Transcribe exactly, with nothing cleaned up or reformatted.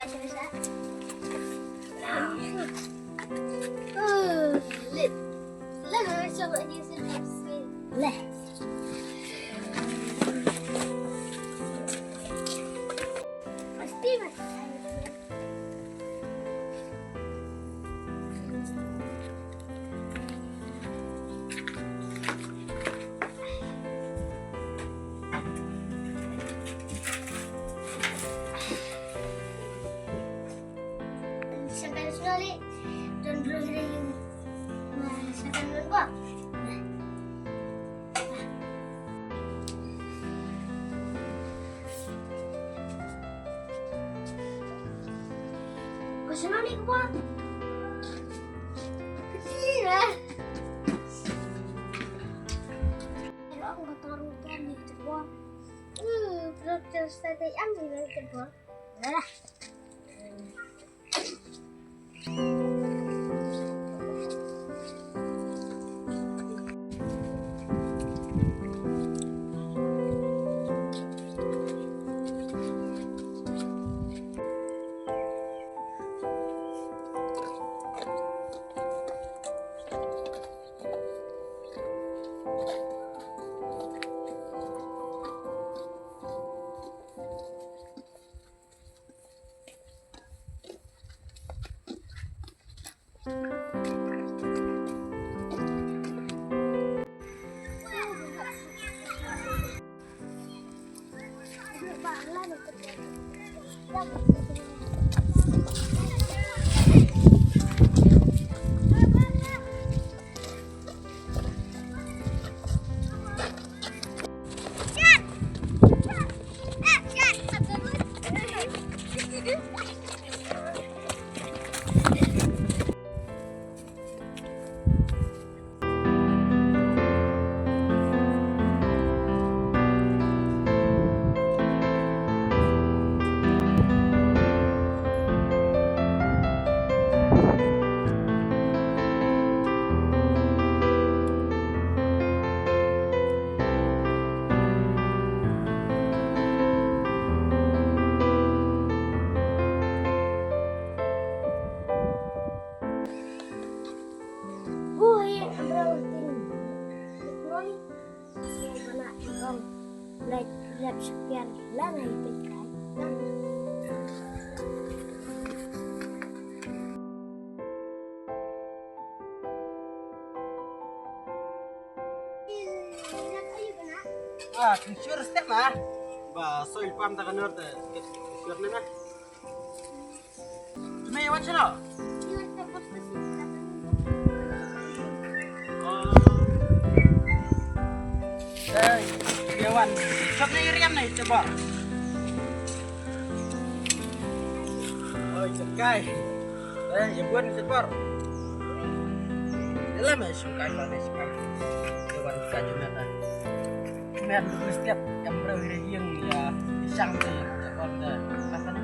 Oh, lit. Lah, macam ni sih. Lah. Mesti, mas. Sngewbha sngewbha, don briew ring. Sngewbha sngewbha. Ko sngewbha ni ko. Sngewbha. Ko taruh kan ni ko. Hmm, terus terus tadi ambil ni ko. Dah. Ui, amra utin. Ui, mana ikong. Lai lep sekian lana ipit kai. Ah, kin sure step ma. Ba soil pump ta kanor ta. Sure ne ma. Tmei wan shano? Eh, ïa wan. Shop ne ïa riam ne, Chabor. Oh, ïa kai. Eh, ïa bun, Chabor. Ïa la me shong kai ba ne shong kai. Ïa wan ka jumeta. Met lu step, em breu ïa ïing ïa shang te, Chabor te. Masa na